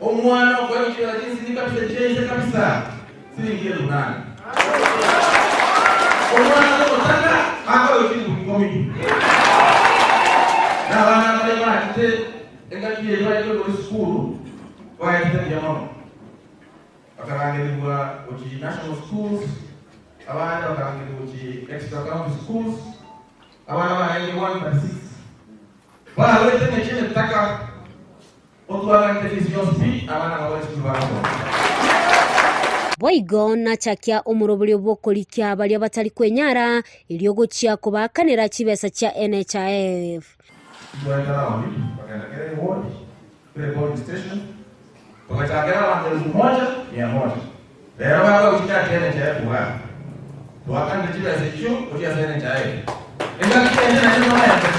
Omwana okoegwa chibesa chinsini kabisa chiaise kabisa siringi elfu nane. Omwana omotaka akoegwa chilifu ikomi. Na abana baria bachete engaki eyio baye korwa esukuru baetete buya mono. Bakarangerigwa gochia national schools, abande bakarangerigwa gochia extra county schools, abana barenge 136 barwete emechie emetaka. Otwaganete fees yonsi pi abana aba bare sukuru bagosoma. Boigo nachakia omoroberio bw'okorikia baria batari kwenyara, erio gochia kobaakanera chibesa chia NHIF. Twaeta raundi tokagenda kera eward, kera epolling station, togachakera abanto elfu moja mia moja. Rero bakoa gochia chati ya NHIF igaa. Twakanire chibesa echio gochia ase NHIF. Engaki ende naende noete.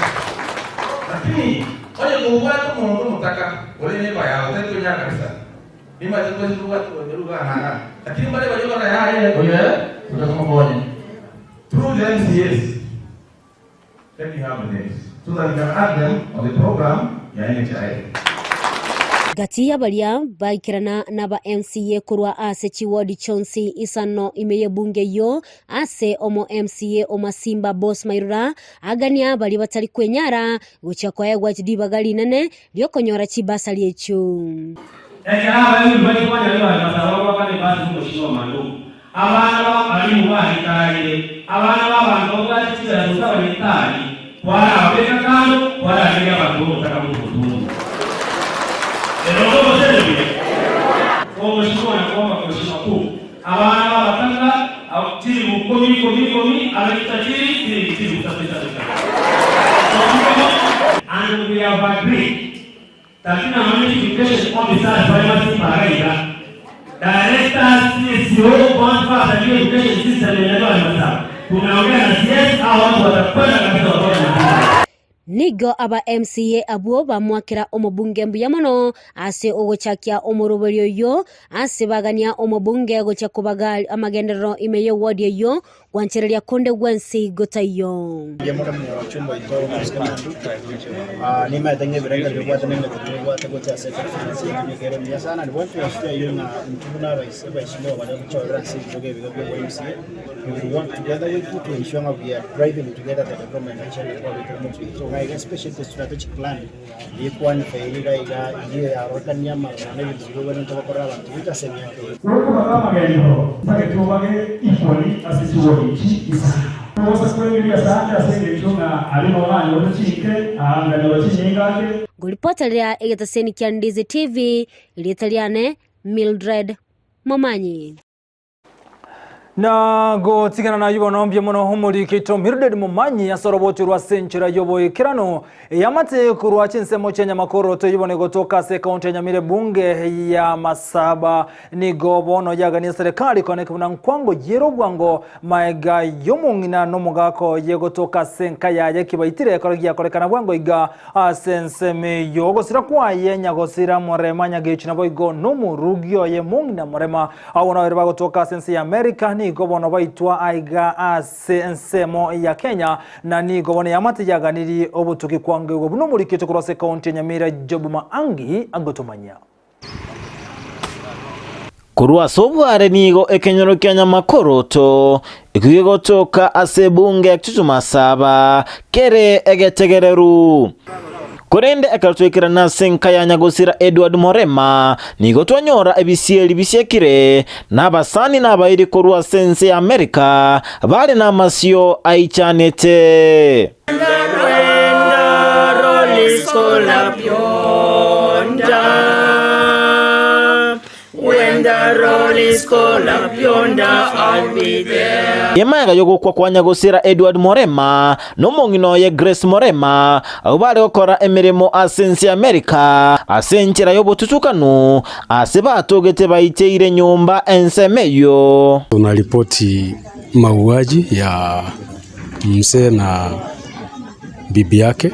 Lakini onye kobwate omonto omotaka ore neighbor yao otari kwenyara kabisa, nimanyete twensi tobwate oboineru igaa na igaa, lakini mbare baria okora yaya oyo ere gocha tomokonye through the MCAs. Let me have the names so that we can add them on the program ya NHIF. Gati ya baria baikerana naba MCA korwa ase chiwodi chionsi isano ime y'ebunge eyio ase omo MCA o Masimba Boss Mairura agania baria batari kwenyara gochia koegwa ribaga rinene riokonyora chibasari echio. Ekero abaibori baria kwanyarire bare masaba goakana ebasi y'omoshinwa Manduku, Abana b'abalimu baritaarire, abana b'abanto babwate chibesa gose abanyagitari, kwarababeka kando, kwarageria abanto b'omotaka bw'obotungu. Ero nobosere buya? Omochie one koba koshima ku abana b'abataka chilifu ikomi ikomi ikomi, ab'echitajiri chilifu chilifu isato isato isato. And we have agreed Tari namanya education officers bare masimba iga iga, directors, CSO, bonsi basabire education system eye bare masaba. Tumeongea na CS hao watu watakwenda kabisa watoke masimba. Nigo aba MCA abwo bamoakera omobunge mbuya mono ase ogochakia omoroberio oyio ase bagania omobunge gochia kobaga amagenderero ime y'eward eyio Gwanchereria konde gwensi gotaiyo. Mbuya more mochumba oito omosike Manduka. Ah, nimaete ng'a ebirengererio obwate na emeremo obwate gocha ase econstituency yaito nigo ere emiya sana. And want to assure you ng'a intwe buna abaise abaisimiwa baria gochorera ase ebirogo ebiga bia obo MCA, we will work together with you to ensure ng'a we are driving together the development agenda twabekire motwe. So ng'a iga especially the strategic plan eyekwaneka ere iga iga eyio yarorekania amaroro na ebinto biria obwenerete gokorera abanto goika ase emiaka eye. Gokobaga amagenderero, ntagete obage equally ase chiwodi echi isano. Togosa kwegeria asande ase engencho ng'a aria noo nanyorete chinke, aa nkanyora chinyinga ake. Ngoripoterera egetaseni kia Ndizi TV, erieta riane Mildred Momanyi. Na gotigana nayio bono mbuya mono omoriki oito Mildred Momanyi ase oroboti rwa ase enchera y'oboikeranu eyamate korwa chinsemo chia Nyamakoro toyio bono egotoka ase ekaunti ya Nyamira ebunge ya Masaba nigo bono yagania serikali koneki buna nkwango yere obwango maega y'omong'ina n'omogaka oye gotoka ase enka yaye kibaitire ekero giakorekana bwango iga Ase ensemo eyio ogosira kwaye nyagosira morema nyagechi naboigo nomorugi oye mong'ina morema. Abwo nabere bagotoka ase ense ya America nigo bono baitwa aiga ase ensemo ya Kenya na nigo bono eamate yaganirie obotuki kwangeigwa buna omorikito korwa ase ekaunti ya Nyamira Job Maangi agotomanyia. Korwa ase obware nigo ekenyoro kia Nyamakoroto, ekio kegotoka ase ebunge ya Kitutu Masaba, kere egetegereru. Korende ekero twaikerana ase enka ya nyagosira Edward Morema, nigo twanyora ebisieri bisiekire, na abasani na abairi korwa ase ense ya Amerika bare namasio aichanete. Emaega y'ogokwa kwa nyagosira Edward Morema na omong'ina oye Grace Morema, abwo bare gokora emeremo ase ense ya Amerika ase enchera y'obotutukanu, ase batogete baiteire nyomba ensemo eyio. Tunaripoti mauaji ya Mzee na bibi yake.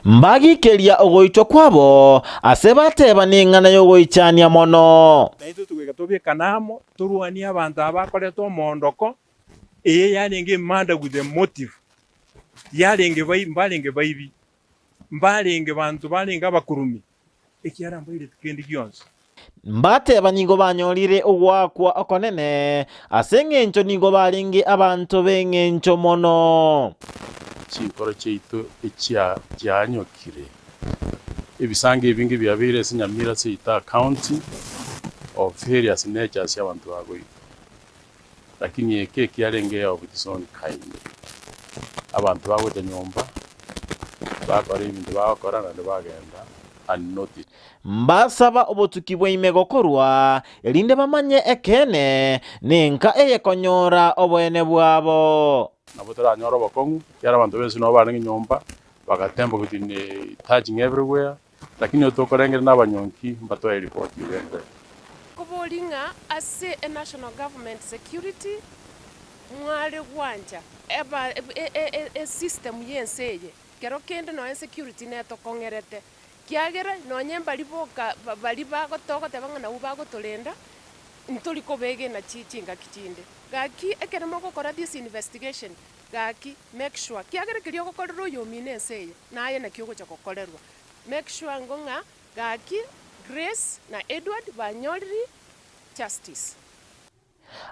Mbagikeria ogoitwa kwabo, ase bateba neng'ana y'ogoichania mono. Naintwe togoika tobekane amo, torwanie abanto aba bakorete omoondoko, eye yarenge emurder with a motive, yarenge bai mbarenge baibi, mbarenge banto barenge abakurumi. Ekiagera mbaireti kende gionsi. Mbateba nigo banyorire ogoakwa okonene, ase engencho nigo barenge abanto b'engencho mono. Chinkoro chiaito echianyokire, ebisango ebinge biabeire ase Nyamira seita county of various natures abanto bagoitwa. Lakini eke ekiarenge of its own kind. Abanto bagocha nyomba, bakora ebinto bagokora naende bagenda unnoticed. Mbasaba obotuki bwaime gokorwa, erinde bamanye ekeene, nenka eyekonyora oboene bwabo. Nabo toranyore obokong'u, ekiagera abanto bensi nabo barenge nyomba, bagatemba between touching everywhere, lakini oyo tokorengera na abanyonki mbatoe report igenderere. Koboria ng'a ase enational government security mware gwancha eba esystem ye ense eye, kero kende nonya security netokong'erete, kiagera nonye mbari boka bari bagotogoteba ng'a nabwo bagotorenda, ntori kobegena chi chingaki chinde. Gaki ekero mogokora this investigation, gaki make sure, kiagera keria ogokorera oyomino ense eye, naye naki ogocha gokorerwa. Make sure ngo ng'a gaki Grace na Edward banyoriri justice.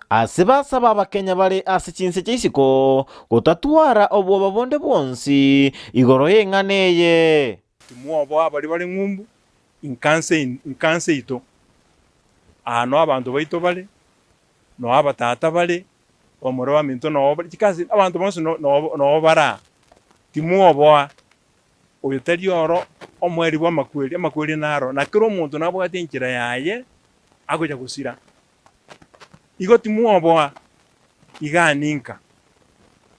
Ase basaba Abakenya bare ase chinse chia isiko gotatwara obwoba bonde bwonsi igoro y'eng'ana eye. Timwoboa baria bare ng'umbu, inkanse inkanse ito. Aa noo abanto baito bare, noo abatata bare, bamura baminto noo bare, chikasi abanto bonsi no no noo bare aa. Timwoboa, oyo tari oro omoerio bw'amakweri, amakweri naro, na kera omonto nabwate enchera yaye agocha gosira. Igo timwoboa iga ninka,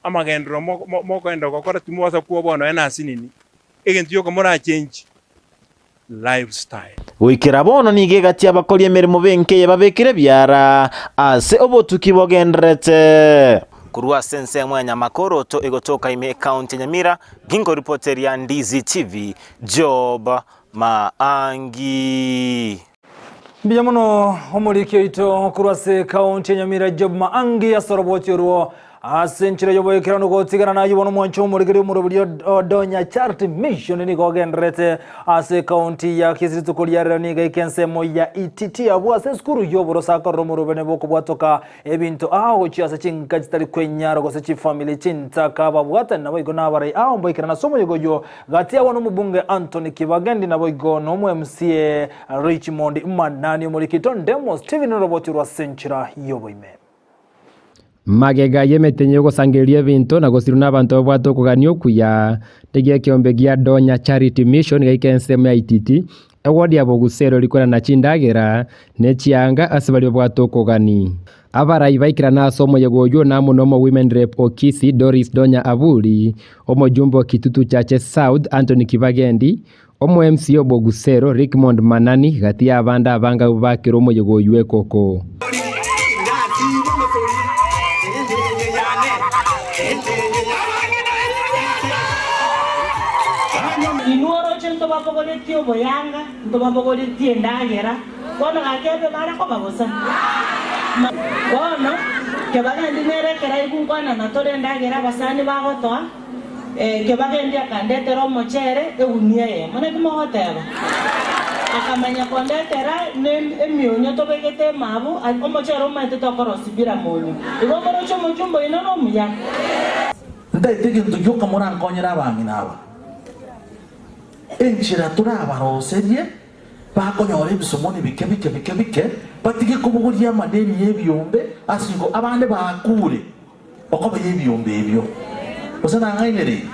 amagenderero mokoenda gokora timobasa kwoboa nonya na asinini, egento gioka morachenchi lifestyle. Goikera bono nigo egati abakori emeremo b'enka eye babekire ebiara ase obotuki bogendererete. Korwa ase ensemo ya Nyamakoroto egotoka ime ekaunti ya Nyamira, ginkoripoteria Ndizi TV, Job Maangi. Mbuya mono omoriki oito korwa ase ekaunti ya Nyamira Job Maangi ase oroboti orwo ase enchera y'oboikeranu gotigana naye bono omwancho omorigeri omoroberi Odonya Charity Mission nigo ogendererete ase ekaunti ya Kisii rituko ria rero nigo eke ensemo ya Ititi abwo ase esukuru y'oboroso akorera omoroberi bw'okobwatoka ebinto ao gochia ase chinka chitari kwenyara gose chifamiri chintaka babwatani naboigo nabarai ao mboikerana ase omoyega oyio Gati agwo nomobunge Anthony Kibagendi naboigo nomo MCA Richmond Manani omorikito Ndemo Stephen oroboti rwa senchera y'oboime. Magega y'emetenyo y'ogosangereria ebinto na gosirwa n'abanto babwate okogania okuya, rigia ekeombe gia Donya Charity Mission gaika ensemo ya Ititi, eward ya Bogusero rikorana chindagera ne chianga ase baria babwate okogani. Abarai baikerana ase omoyega oyio namo nomo Women Rep o Kisii Doris Donya Aburi, omojumbe o Kitutu Chache South Anthony Kibagendi, omo MCA o Bogusero Rickmond Manani gati y'abande abange abwo bakire omoyega oyio ekoko. Inwe oroche ntobabogoretie oboyanga, ntobabogoretie endagera, Bono gaki ebe bare koba bosa. Bono kebagendi nere ekero aigwa nkwanana tore endagera abasani bagotoa, kebagendi akandetera omochere egunia eyemo. Naki mogoteba? Akamanya kondetera ne emionyo tobegete emabu, omochere omanyete tokorosia bila monyo. Igo okorochia omochumba oino nomuya. Ntaete gento gioka morankonyere abang'ina aba, enchera torabaroserie Bakonyora ebisomoni bike bike bike bike, batige kobogoria amadeni y'ebiombe ase igo abande bakuure okoba y'ebiombe ebio. Gose nang'ainereire?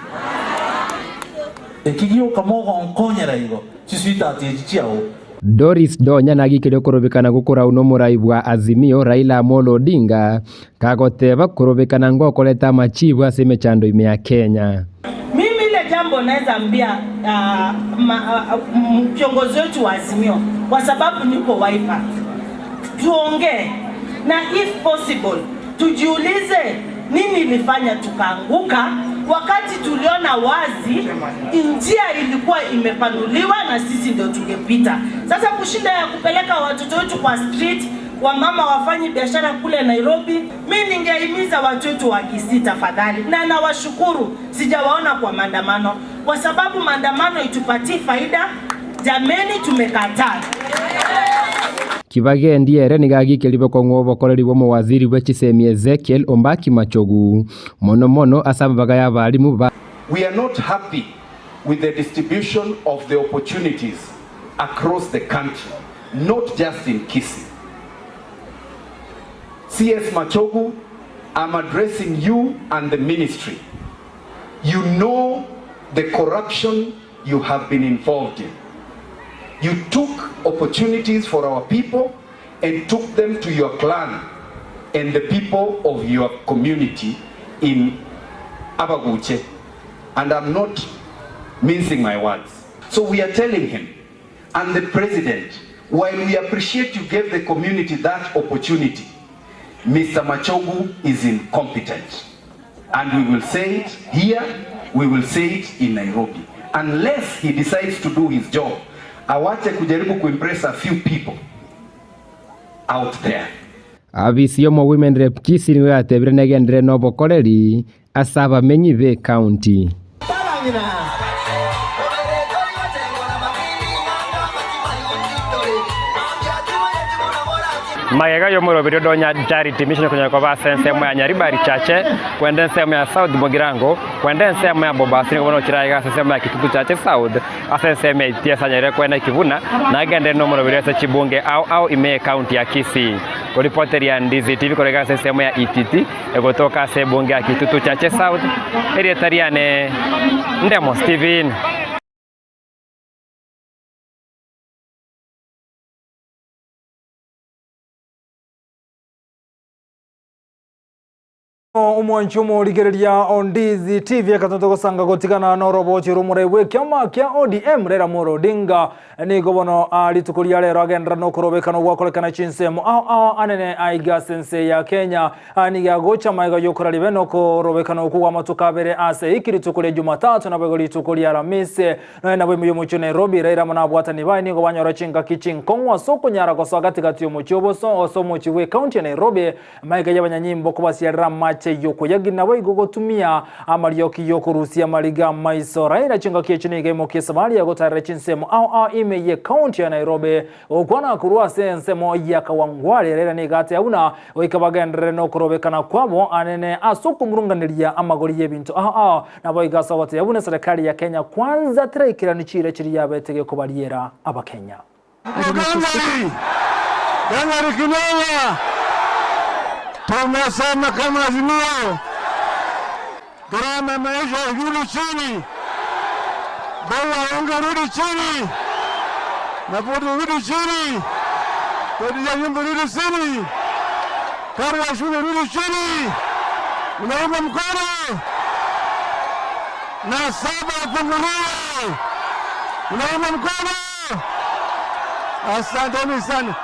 Eki gioka mogonkonyera igo, chisweetheart echi chiao. Doris Donya nagikeria okorobekana gokorau nomorai bwa Azimio Raila Amolo Odinga kagoteba korobekana ngokoreta amachibu ase emechando ime ya Kenya. Mimi ile jambo naeza ambia kiongozi wetu wa Azimio kwa sababu niko Wiper, tuongee na if possible tujiulize nini ilifanya tukaanguka, wakati tuliona wazi njia ilikuwa imepanuliwa na sisi ndio tungepita. Sasa kushinda ya kupeleka watoto wetu kwa street, wamama wafanyi biashara kule Nairobi, mi ningehimiza watu wetu wa Kisii tafadhali, na nawashukuru, sijawaona kwa maandamano, kwa sababu maandamano itupatii faida. Jameni, tumekataa. Kibagendi ere nigo agikeria bokong'u obokoreri bw'omowaziri bwe chisemi Ezekiel Ombaki Machogu, mono mono ase amabaga y'abalimu ba. We are not happy with the distribution of the opportunities across the country, not just in Kisii. CS Machogu, I'm addressing you and the ministry. You know the corruption you have been involved in. You took opportunities for our people and took them to your clan and the people of your community in Abaguche. And I'm not mincing my words. So we are telling him and the president, while we appreciate you gave the community that opportunity, Mr. Machogu is incompetent. And we will say it here, we will say it in Nairobi. Unless he decides to do his job, awache kujaribu kuimpress a few people out there. Abisi y'omo Women Rep Kisii nigo yatebire negenderere nobokoreri ase abamenyi b'ecounty. Magega y'omoroberio Donya Charity Mission konya koba ase ensemo ya Nyaribari Chache kwenda ensemo ya South Mugirango kwenda ensemo ya Bobasi nigo bono chiraiga ase ensemo ya Kitutu Chache South ase ensemo ya Itiesa Nyarire kwenda Kibuna nagenderere nomoroberio ase chibunge ao ao ime y'ecounty ya Kisii. Koripoteria Ndizi TV korwa iga ase ensemo ya Ititi egotoka ase ebunge ya Kitutu Chache South erieta riane Ndemo Stephen. Omwanchi omorigereria o Ndizi TV ekero togosanga gotigana norobochi rw'omorai bw'ekiama kia ODM Raila Amolo Odinga nigo bono rituko ria rero agenderera nokorobekana ogwakorekana chinsemo ao ao anene aiga ase ense ya Kenya nigo agocha magega yokoraribe nokorobekana okwo gw'amatuko abere ase eiki rituko ria Jumatatu naboigo rituko ria Aramisi Nonya nabo ime y'omochie o Nairobi, Raila amo nabwatani baye nigo banyora chingaki chinkong'u ase okonyara gosoa gati-gati y'omochie oboso ase omochie bw'ecounty ya Nairobi, Amaiga y'abanyanyimbo kobasiarera amache y'okoyagia naboigo gotumia amarioki y'okorusia amariga amaiso. Raila chingaki echi nigo aimokia esabari ya gotarera chinsemo ao ao ime y'ecounty ya Nairobi. Gokwana korwa ase ensemo ya Kawangware, Raila nigo ateba buna goika bagenderere nokorobekana kwabo anene ase okomurunganeria amagori y'ebinto ao ao. Naboigo ase ogotebia buna eserekari ya Kenya Kwanza teraikerani chiira chiria yabete gekobariera Abakenya. Gangari! Gangari kinoma! Tumesema kama Azimio, gharama ya maisha irudi chini, bei ya unga irudi chini, mafuta irudi chini, kodi ya nyumba irudi chini, karo ya shule irudi chini. Unaunga mkono? Na saba ifunguliwe. Unaunga mkono? Asanteni sana.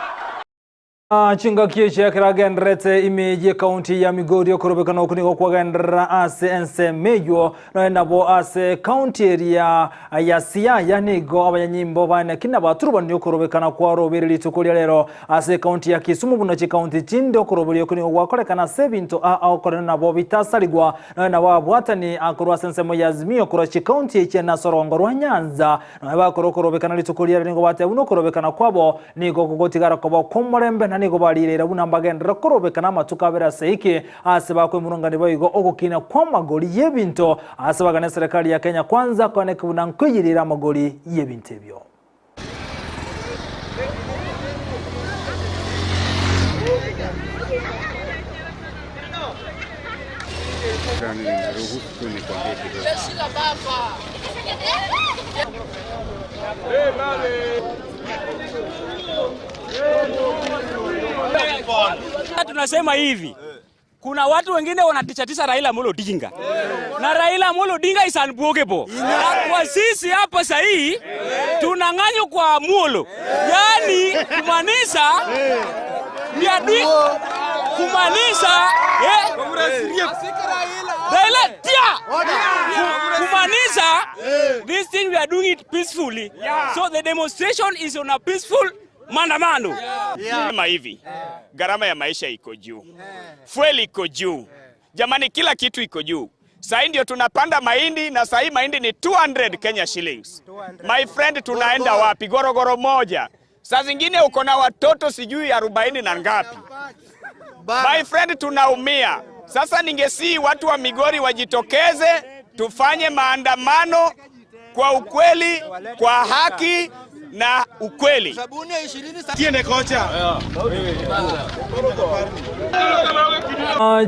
Chingaki echi ekero agendererete ime y'ekaunti ya Migori okorobekana okwo nigo kwagenderera ase ensemo eywo nonya nabo ase ekaunti eria ya Siaya nigo abanyanyimbo bane kina baturubanirie okorobekana kwarobire rituko ria rero ase ekaunti ya Kisumu buna chikaunti chinde okoroberia okwo nigo gwakorekana ase ebinto aa okorena nabo bitasarigwa nonya nabo abwatani akorwa ase ensemo ya Azimio korwa chikaunti echi na ase orongo rwa Nyanza Nonya bakora okorobekana rituko riare nigo bateba buna okorobekana kwabo nigo kogotigara koba okw'omorembe, na nigo barireire buna mbagenderere korobekana amatuko abere ase eke, aase bakwemurungania boigo ogokina kw'amagori y'ebinto, aase bagane eserekari ya Kenya Kwanza koaneke buna nkoiyerire amagori y'ebinto ebio. Tunasema hivi, kuna watu wengine wanatishatisa Raila Amolo Odinga na Raila Amolo Odinga is unbwogable. Na kwa sisi hapa sahii tunang'anywa kwa muolo, yani kumaanisha ni adui, kumaanisha Raila tia, kumaanisha this thing we are doing it peacefully, so the demonstration is on a peaceful maandamano. Kama hivi gharama ya maisha iko juu, fuel iko juu, jamani, kila kitu iko juu. Sahii ndio tunapanda mahindi na sahii mahindi ni 200 Kenya shillings. My friend, tunaenda wapi? Gorogoro moja. Saa zingine uko na watoto sijui arobaini na ngapi. My friend, tunaumia. Sasa ningesii watu wa Migori wajitokeze, tufanye maandamano kwa ukweli, kwa haki na ukweli.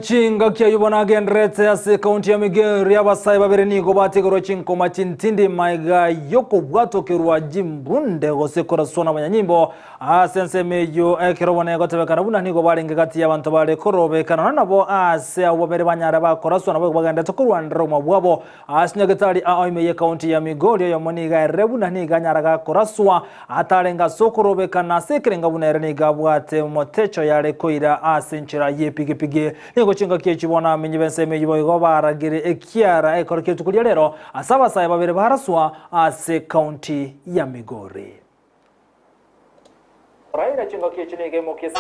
Chinga kia yubona agenderete ase ekaunti ya Migori abasae babere nigo bategerwa chinkoma chintindi maiga yokobwatokerwa jimbunde gose koraswa na banyanyimbo ase ensemo eywo ekero bono egotebekana buna nigo barenge gati ya abanto bare korobekana nonya nabo ase abwo babere banyare bakoraswa nabo bagenderete korwanera obogima bwabo ase nyagetari ao ime ye ekaunti ya Migori oyomo nigo aerire buna nigo anyara gakoraswa Atarenge ase okorobekana ase ekerenga buna ere nigo abwate omotecho yare koira ase enchera y'epigipigi. Nigo chingaki echi bono abamenyi b'ensemo eyio boigo baragire ekiara ekero ki'rituko ria rero ase abasae babere baraswa ase county ya Migori. Raila chingaki echi nigo aimokia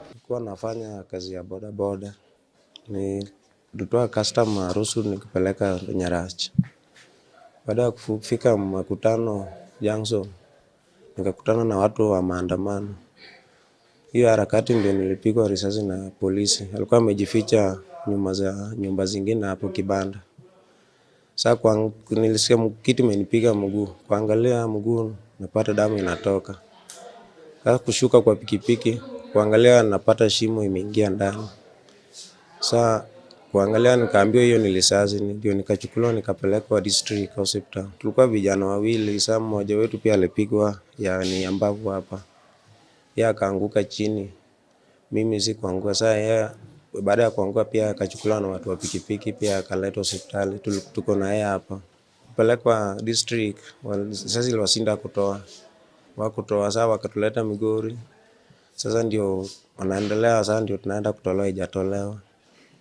Nilikuwa nafanya kazi ya boda boda ni Nilitoa customer ruhusu nikipeleka Nyarach. Baada ya kufika Makutano Junction, nikakutana na watu wa maandamano. Hiyo harakati ndio nilipigwa risasi na polisi. Alikuwa amejificha nyuma za nyumba zingine hapo kibanda. Sasa kwa nilisikia kitu imenipiga mguu, kuangalia mguu napata damu inatoka. Sasa kushuka kwa pikipiki, kuangalia napata shimo imeingia ndani. Saa kuangalia nikaambiwa hiyo ni risasi, ndio nikachukuliwa nikapelekwa district hospital. Tulikuwa vijana wawili, saa mmoja wetu pia alipigwa yani ya mbavu hapa, yeye akaanguka chini, mimi sikuanguka. Saa yeye baada ya kuanguka pia akachukuliwa na watu wa pikipiki pia akaletwa hospitali, tuko na yeye hapa. Kupelekwa district, sasa iliwashinda kutoa, wakutoa saa wakatuleta Migori. Sasa ndio wanaendelea, sasa ndio tunaenda kutolewa, haijatolewa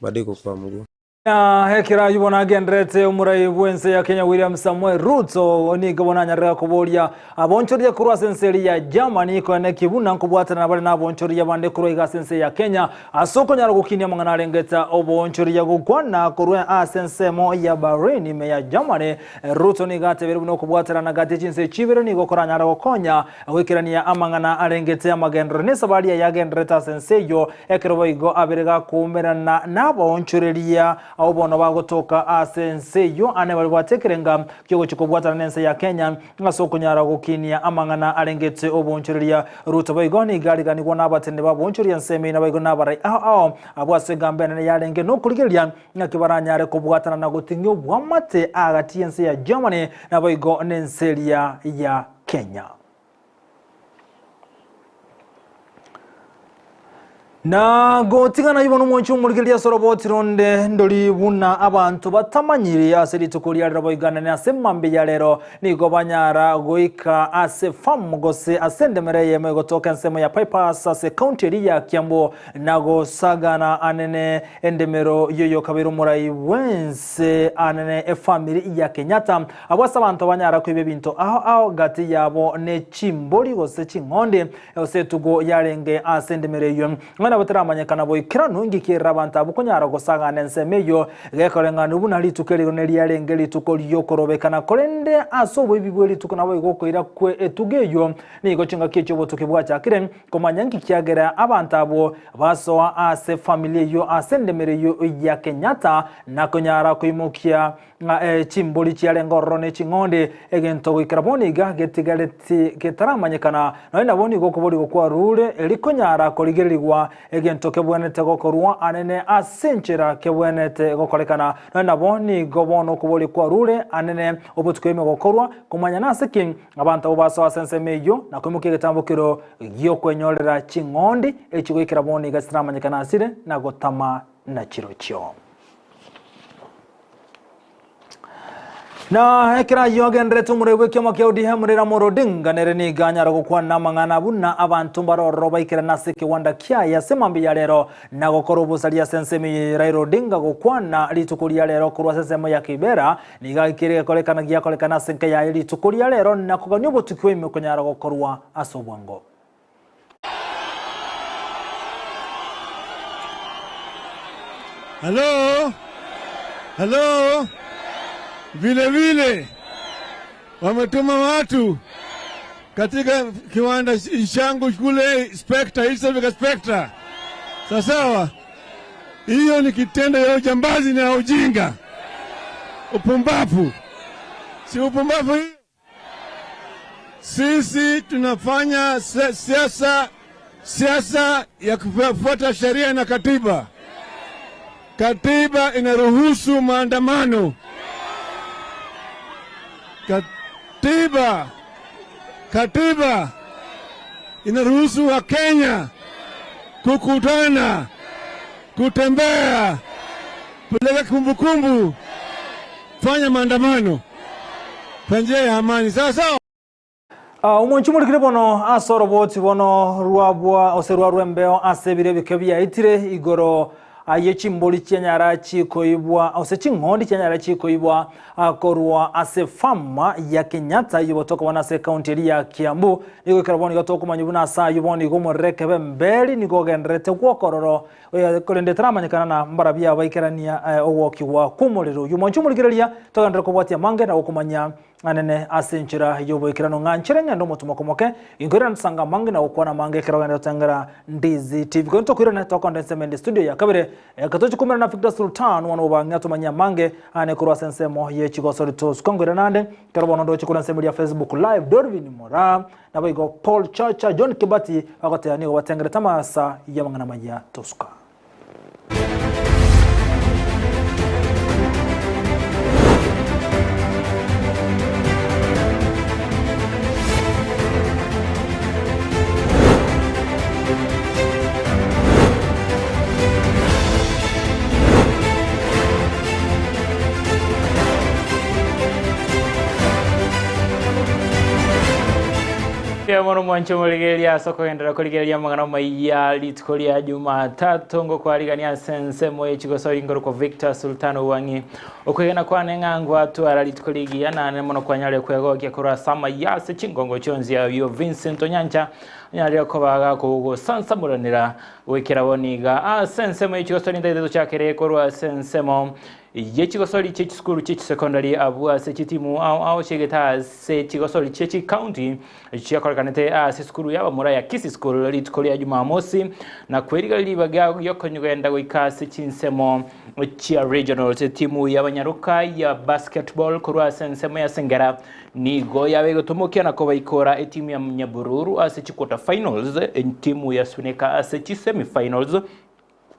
bado iko kwa mguu. Na ekero ayio bono agendererete omorai bw'ense ya Kenya William Samoei Ruto nigo bono anyarire koboria abonchoria korwa ase ense eria ya Germany koene ki buna nkobwatana bare nabonchoria bande korwa iga ase ense ya Kenya ase okonyara gokinia amang'ana arengete oboonchoria gokwana korwa ase ensemo ya Berlin ime ya Germany. Ruto nigo atebire buna okobwaterana gati ye chinse echi ibere nigo koranyare gokonya Goikerania amang'ana arengete amagenderero nesabari aye agendererete ase ense eyio, ekero boigo abere gakoumerana nabaonchoreria abwo bono bagotoka ase ense eyio ane baribwate ekerenga kiogochia kobwatana nense ya Kenya ase okonyara gokinia amang'ana arengete oboonchoreria. Ruto boigo nigo ariganigwa nabateneni baboonchoria ensemo eyio naboigo nabarai ao ao abwo ase egambo enene yarenge nokorigereria ng'aki baranyare kobwatana na goting'ia obwamate agati y'ense ya Germany naboigo nense eria ya Kenya. Na gotigana ibo nomwanchi omorigereria ase oroboti ronde ndori buna abanto batamanyiri ase rituko ria rero boiganane ase mambia ya rero nigo banyara goika ase farm gose ase endemero eyemo egotoka ensemo ya Pipers ase county eria ya Kiambu na gosagana anene endemero yoyokabeire omorai bwense anene efamiri ya Kenyatta Abwo ase abanto banyara koiba ebinto ao ao gati yabo ne chimbori gose ching'ondi, gose etugo yarenge ase endemero eyio. Nonya nabo teramanyekana boikeranu inki kerire abanto abwo konyara gosagana ensemo eyio, gekoreng'anigwa buna rituko eriro neriarenge rituko ri'okorobekana, korende ase oboibi bwe rituko naboigo okoira kwe etugo eyio nigo chingaki echi'obotuki bwachakire. Komanya inki kiagera abanto abwo basoa ase family eyio ase endemero eyio ya Kenyatta na konyara koimokia Ng'a chimbori chiarenge ororo ne ching'ondi, egento goikera bono iga getigareti getaramanyekana, nonya nabo nigo okoborigwa kwarure, erio konyara korigererigwa egento kebwenerete gokorwa anene ase enchera kebwenerete gokorekana. Nonya nabo nigo bono okoboria kwarure anene obotuko ime gokorwa, komanya nase ki abanto abwo basoa ase ensemo eyio na koimokia egetambokero gi'okwenyorera ching'ondi echi goikera bono iga chitaramanyekana asire na gotama nachirochio. Na ekero ayio agenderete omorai bw'ekioma kia ODM Raila Amolo Odinga nere nigo anyara gokwana amang'ana buna abanto mbare ororo baikerane ase ekewanda kiaye ase mambia ya rero na gokora obosaria ase ensemo eye Raila Odinga gokwana rituko ria rero korwa ase ensemo ya Kibera nigo agikire gekorekana giakorekana ase enka yaye rituko ria rero na kogania obotuki bwa ime konyara gokorwa ase obwango. Halo? Halo? Vile vile wametuma watu katika kiwanda changu kule Spectre, East Africa Spectre. Sawa, hiyo ni kitendo ya ujambazi na ujinga, upumbavu. Si upumbavu hiyo? Sisi tunafanya siasa, siasa ya kufuata sheria na katiba. Katiba inaruhusu maandamano. Katiba, katiba inaruhusu Wakenya kukutana, kutembea, kupeleka kumbukumbu, fanya maandamano kwa njia ya amani. Sawa sawa. Omonchi morikire bono ase oroboti bono rwabwa ose rwa rwembeo ase ebiro ebike biaetire igoro aye chimbori chianyara chikoibwa ose ching'ondi chianyara chikoibwa korwa ase fama ya Kenyatta iyo botoka bono ase ekaunti eria ya Kiambu. Nigo ekero bono igo tokomanya buna ase aywo bono igo omorekebe mberi nigo ogendererete gwokororo korende taramanyekana na mbarabia abaikerania ogwokigwa kwa omorero oywo. Omonchi omorigereria togenderere kobwatia amange na gokomanya anene ase enchera y'oboikeranu ng'a nchere ng'ende omotumo komoke, inkoirana tusanga amange na gokwana amange ekero ogende gotengera Ndizi TV. Korende tokoirana tokonda ensemo ende studio ya kabere, eke tochi koumerana na Victor Sultan one obang'e atomanyie amange ane korwa ase ensemo ye chigosori tosuka nkoirana ande ekero bono ndoche korwa ensemo eria Facebook live Dorvin Moraa naboigo Paul Chacha John Kibati bagoteba nigo batengerete amasa y'amang'ana amaya tosuka. Mbuya mono mwanche omorigereria ase okogenderera korigereria amang'ana amaiya rituko ria Jumatatu ngokwarigania ase ensemo ye chigosori nkorokwa Victor Sultan Owang'i. Okwegena kwane ng'a ngwatwara rituko rigiya nane mono kwanyarire kwegokia korwa ase amaiya ase chingongo chionsi ayio Vincent Onyancha onyarire koba gakogosansamoranera goikera bono iga ase ensemo ye chigosori ntaete tochakere korwa ase ensemo ye chigosori chie chisukuru chie chisecondary abwo ase chitimu ao ao chiegete ase chigosori chie chicounty chiakorekanete ase esukuru y'abamura ya Kisii School rituko ria Jumamosi na kweriga ribaga riokogenda goika ase chinsemo chia regionals. Etimu y'abanyaroka ya basketball korwa ase ensemo ya Sengera nigo yabe egotomokia na kobaikora etimu ya Nyabururu ase chiquarter finals, etimu ya Suneka ase chisemi finals.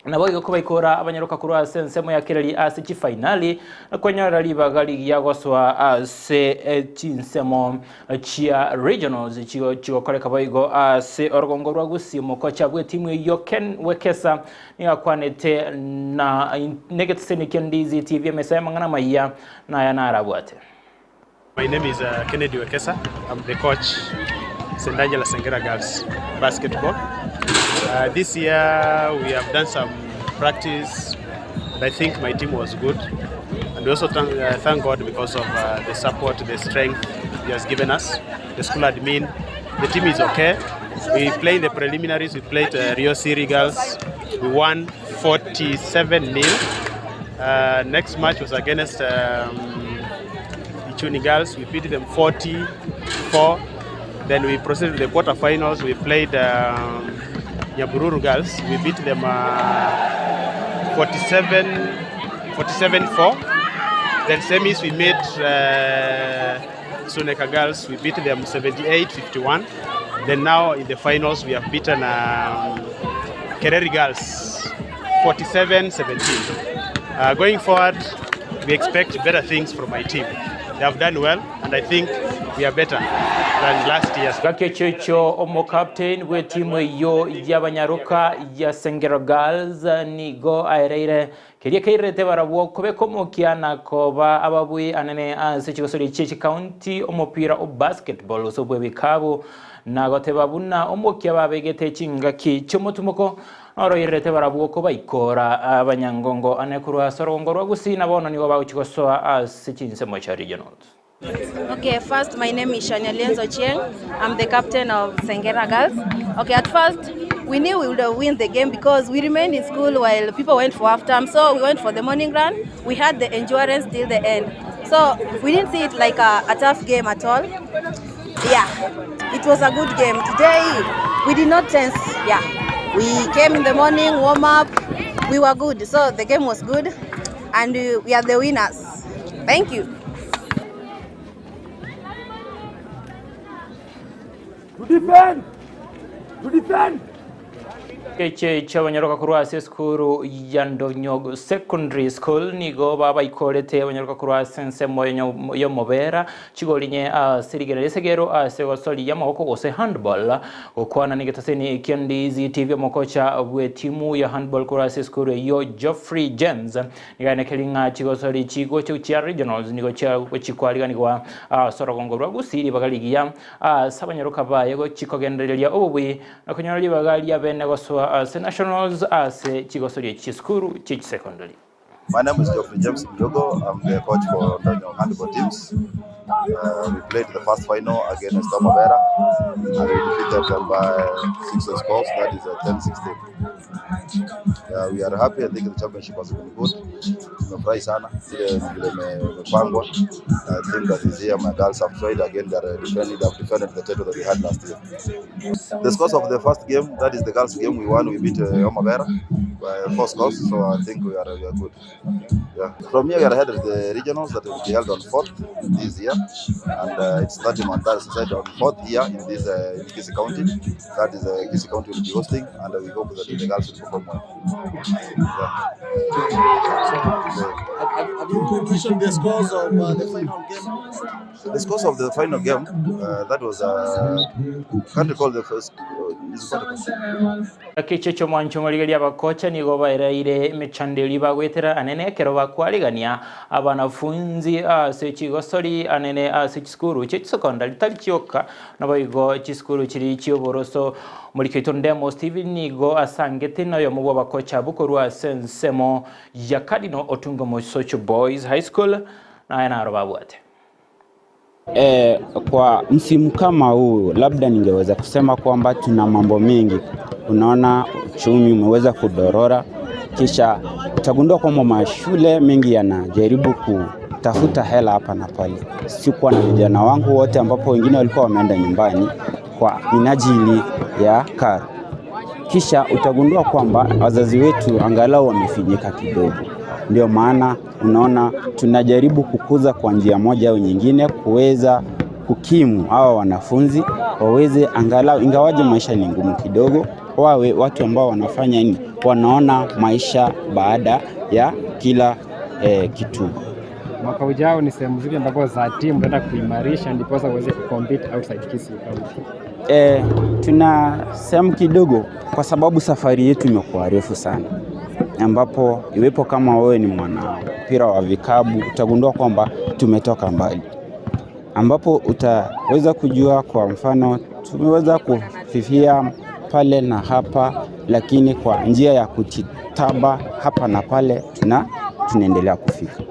Naboigo kobaikora abanyaroka korwa ase ensemo ya kereri ase chifainali, na konyora ribaga rigiya gosoa ase chinsemo chia regionals chigokoreka boigo ase orogongo rwa Gusii. Omokocha bw'etimu eyio Ken Wekesa nigo akwanete na negeteseni kia Ndizi TV emesa y'amang'ana amayia naya narabwate. My name is uh, Kennedy Wekesa. I'm the coach, St. Angela Sengera Girls Basketball. Uh, this year we have done some practice and I think my team was good. And we also thank, uh, thank God because of uh, the support, the strength he has given us, the school admin. The team is okay. We played the preliminaries, we played uh, Rio City Girls. We won 47 0. Uh, next match was against um, Ichuni Girls. We beat them 44. Then we proceeded to the quarterfinals. We played um, Nyabururu Girls. We beat them uh, 47 4. Then semis we met uh, Suneka Girls. We beat them 78 51. Then now in the finals we have beaten um, Kereri Girls 47 17. Uh, going forward, we expect better things from my team. They have done well, and I think we are better than last year. Gaki ekio ekio omocaptain bw'etimu eyio y'abanyaroka ya Sengero Girls nigo aereire keria keirete barabwo kobeka omokia na koba ababui anene ase chigosori chie chikaunti omopira o basketball ase obw'ebikabu na goteba buna omokia babegete chingaki chi'omotumoko Noroirerete barabwo kobaikora abanyangongo ane korwa ase orogongo rwa Gusii, na bono nigo bagochia gosoa ase chinsemo chia regionals. Okay, first my name is Shania Lienzo Chieng. I'm the captain of Sengera Girls. Okay, at first We knew we would have win the game because we remained in school while people went for half term. So we went for the morning run. We had the endurance till the end. So we didn't see it like a, a tough game at all. Yeah, it was a good game. Today we did not tense. Yeah, we came in the morning, warm up. We were good. So the game was good and we are the winners. Thank you. To defend! To defend! Eche chiabanyaroka korwa ase esukuru ya Ndonyo Secondary School nigo babaikorete abanyaroka korwa ase ensemo y'omobera chigorinye ase rigena ri'esegero ase gosoria amaboko gose handball. Gokwana negetaseni kia Ndizi TV omokocha bw'etimu ya handball korwa ase esukuru eyio Geoffrey James nigo aenekeri ng'a chigosori chigocha chia regionals nigo chikwariganigwa ase orogongo rwa Gusii ribaga rigiya ase abanyaroka baye gochikogendereria obobui na konyora ribaga riabene gosoa ase nationals ase chigosoria chisukuru chie chisecondary. My name is Geoffrey James Mjogo. I'm the coach for Ndonyo handball teams. We played the first final against Omobera and we defeated them by six scores, that is 10-16. We are happy. I think the championship has been good. Tumefurahi sana vile vile imepangwa. I think that this year my girls have tried again. They are defending, they have defended the title that we had last year. The scores of the first game, that is the girls game we won, we beat Omobera by four scores. So I think we are good. Yeah. From here we are ahead of the regionals that will be held on fourth this year, and it's starting on that side on fourth here in this in Kisii County. That is Kisii County will be hosting, and we hope that the girls will perform well. Yeah. So, have you prediction the scores of the final game? The scores of the final game, that was can't recall the first. Is Ekeche ky'omwancho omorigereria abakocha nigo baereire emechando eria bagwetera anene ekero bakwarigania abanafunzi ase chigosori anene ase chisukuru chia chisecondary tari chioka naboigo chisukuru chiri chioboroso omorikeito Ndemo Stephen nigo asangete noyomo bwa abakocha bukorwa ase ensemo ya Cardinal Otunga Mosocho Boys High School naye naro babwate. E, kwa msimu kama huu labda ningeweza kusema kwamba tuna mambo mengi. Unaona, uchumi umeweza kudorora, kisha utagundua kwamba mashule mengi yanajaribu kutafuta hela hapa na pale. Sikuwa na vijana wangu wote, ambapo wengine walikuwa wameenda nyumbani kwa minajili ya karo. Kisha utagundua kwamba wazazi wetu angalau wamefinyika kidogo. Ndio maana unaona tunajaribu kukuza kwa njia moja au nyingine kuweza kukimu hawa wanafunzi waweze angalau, ingawaje maisha ni ngumu kidogo, wawe watu ambao wanafanya nini, wanaona maisha baada ya kila kituo. Mwaka ujao ni sehemu zipi ambapo za timu utaenda kuimarisha ndiposa uweze kucompete outside Kisii County? Tuna sehemu kidogo kwa sababu safari yetu imekuwa refu sana, ambapo iwepo kama wewe ni mwana mpira wa vikabu utagundua kwamba tumetoka mbali, ambapo utaweza kujua, kwa mfano tumeweza kufifia pale na hapa, lakini kwa njia ya kujitaba hapa na pale tunaendelea kufika.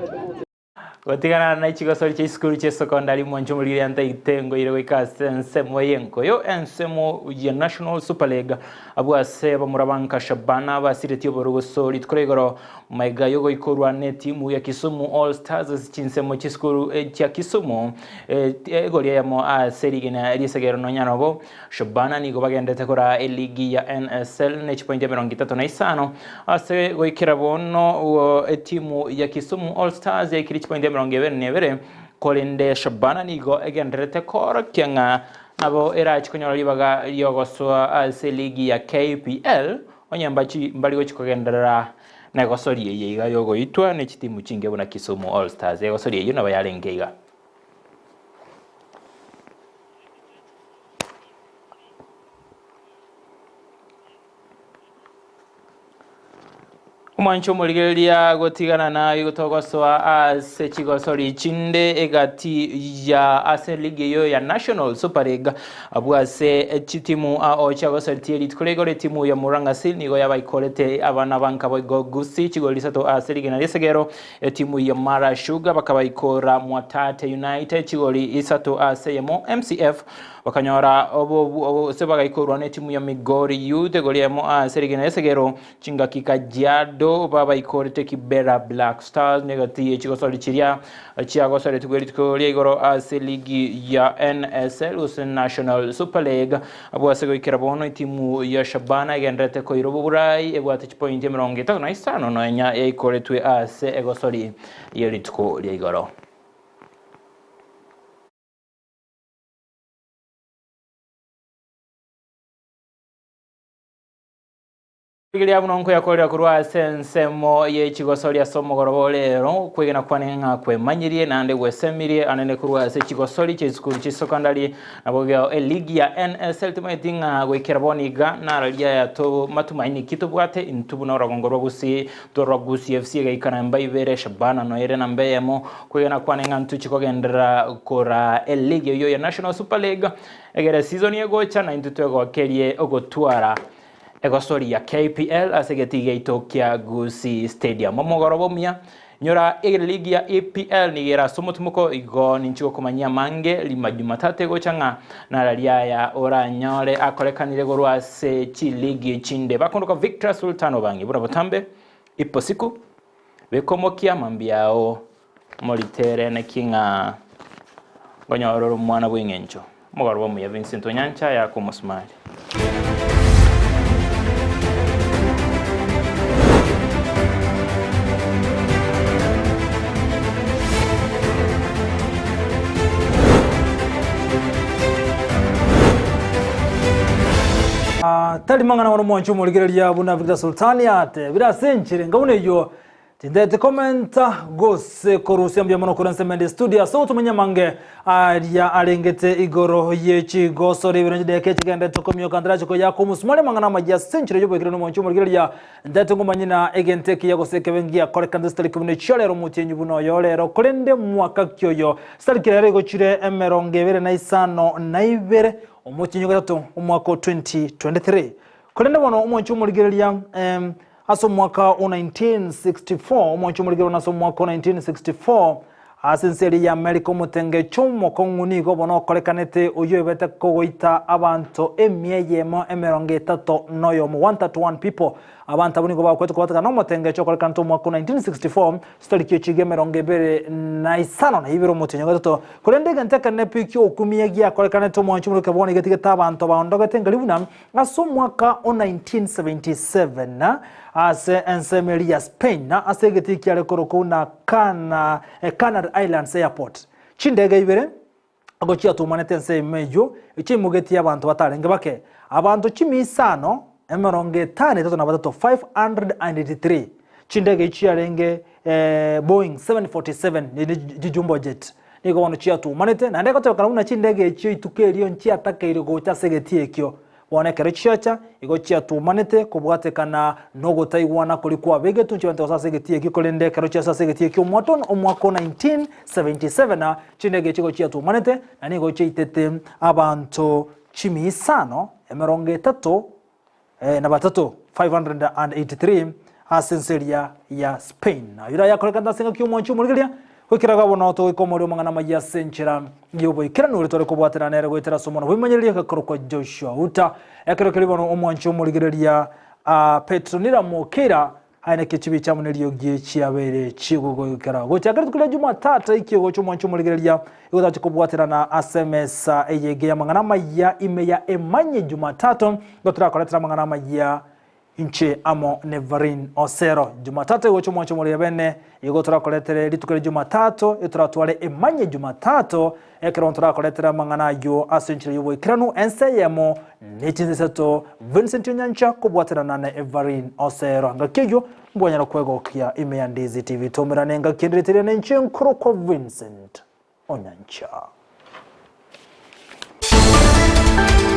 Gotigana na chigosori chia isukuru chia secondary mwancho omorigiri ntaite ngoire goika ase ensemo yenkoyo ensemo ya National Super League abwo ase bamura Shabana basiretie oborugoso rituko igoro maiga yogoikorwa ne timu ya Kisumu All Stars ase chinsemo chisukuru chia Kisumu egoria yamo ase rigena risegero nonyanobo Shabana nigo bagendete kora eligi ya NSL ne chipointi 35 ase goikera bono etimu ya Kisumu All Stars yaikire chipointi 22 korende Shabana nigo egenderete korokia ng'a nabo erachikonyora ribaga riogoswa ase ligi ya KPL onye mbari gochikogenderera negosoria eye iga yogoitwa ne chitimu chinge buna Kisumu All Stars egosoria eyo nabo yarenge iga. Omwancho omorigereria gotigana naye gotogosoa ase chigosori chinde egati ya ase ligi eyo ya National Super League abwo ase chitimu ao chiagosoretie rituko ria igoro etimu ya Murang'a Seal nigo yabaikorete abana ba Nkaboigo Gusii chigori isato ase rigena ri'esegero etimu ya Mara Sugar bakabaikora Mwatate United chigori isato ase eyemo MCF bakanyora gose bagaikorwa netimu ya Migori Youth egori eyemo ase rigena ri'esegero Chingaki Kajiado babaikorete Kibera Black Stars negati ye chigosori chiria chiagosoretigwe rituko ria igoro ase ligi ya NSL gose National Super League. Abwo ase goikera bono etimu ya Shabana egendererete koira oboburai ebwate chipointi 35 nonya yaikoretwe ase egosori ye rituko ria igoro. Rigereria buna nkoyakorera korwa ase ensemo ye chigosori ase omogoroba o rero, okwegena kwane ng'a kwemanyirie naende gwesemirie anene korwa ase chigosori chia chisukuru chia secondary, nabo igo eligi ya NSL timanyeti ng'a goikera bono iga nararia aya to matumaini ki tobwate intwe buna orogongo rwa Gusii twarwa Gusii FC egaika namba ibere Shabana noere namba eyemo kwegena kwane ng'a ntochie kogenderera koraa eligi eyio ya National Super League egere season egocha naintwe twegokerie ogotwara Egosori ya KPL ase egetii giaito kia Gusii Stadium. Omogoroba omuya, nyora eligi ya EPL nigo ere ase omotimoko igo ninchi gokomanyia amange rima Jumatatu egocha ng'a nararia aya oranyore akorekanire korwa ase chiligi chinde. Bakondoka Victor Sultan Obangi buna botambe ipo siku bekomokia mambia ao moritere naki ng'a ngonyora ore omwana bw'eng'encho. Omogoroba omuya Vincent Onyancha yaka omosumari. Tari mang'ana mono mwanche omorigereria buna Victor Sultani atebire ase enchera enga buna eyio Tindeti komenta gose korusia mbuya mono korwa ense studio ase ogotomanya amange aria arengete igoro ye chigosori ebiro chideka echigendete komioka ntarache koyaka omosimori amang'ana amaya ase enchera y'oboikeranu omonche omorigereria ntete ngomanye na egento ekiya gose ekebe ngiakorekana sitariki buna echio rero omotienyi buna oyo rero korende mwaka ki oyo sitariki rero igo chire 25 omotienyi ogatato omwaka o 2023 korende bono omonche omorigereria Ase omwaka o 1964, omochie omorigerwa ase omwaka o 1964, ase ense eria ya Amerika omotengecho omokong'u nigo bono okorekanete oyio oebete kogoita abanto emia eyemo 31, 131 people. Abanto abwo nigo bakwete kobatekana nomotengecho okorekanete omwaka o 1964, chitariki echiga 25 omotienyi o gatato. Korende egento ekenene pi kiogokumia giakorekanete omochie omorike bono getigete abanto baondogete nkari buna Ase omwaka o 1977, ase ensemo eria ya Spain, ase egetii kiare korokwa buna Cana, Canary Islands Airport, chindege ibere nigo chiatumanete ensemo eyio chiaimogetie abanto batarenge bake, abanto chimia isano 53, 583. Chindege echio chiarenge Boeing 747 Jumbo Jet nigo bono chiatumanete, naende egotebekana buna chindege echio ituko erio nchiatakeire gocha ase egetii ekio. Bono ekero chiacha, igo chiatumanete kobwatekana nogotaigwana koria kwabegetwe nchiabete gosoa ase egetii ekio, korende ekero chiasoa ase egetii ekio omwaka omwaka o 1977 chindege echio igo chiatumanete, na nigo chiaitete abanto chimia isano 30 na batato, 583, ase ense eria ya Spain. Ayio nayakorekana ase engaki y'omwanchi omorigereria, goikera iga bono togoika omoerio omang'ana amayia ase enchera y'oboikeranu oria tware kobwatana nere goetera ase omwana bw'ebimanyererio egekorokwa Joshua Uta. Ekero keria bono omwanchi omorigereria Petronila Mokeira Aye naki chibicha amo neriogi chiabeire chigogoikera. Gochaka rituko ria Jumatatu ekio gocha omwancho omorigereria igo tache kobwaterana ase emesa eye ege y'amang'ana amaya ime ya Emanye Jumatatu igo torakoretera amang'ana amaya inche amo ne Vareen Osero. Jumatatu egocha omwancho omorigereria bene igo torakoretere rituko ria Jumatatu etoratware Emanye Jumatatu Ekero ntorakoretere amang'ana ayio ase enchera y'oboikeranu, ense eyemo ne chinse isato, Vincent Onyancha kobwaterana na Everine Osero. Ngaki eyio mbwanyara kwegokia ime ya Ndizi TV. Tomerane engaki ende ritere nenche nkorokwa Vincent Onyancha.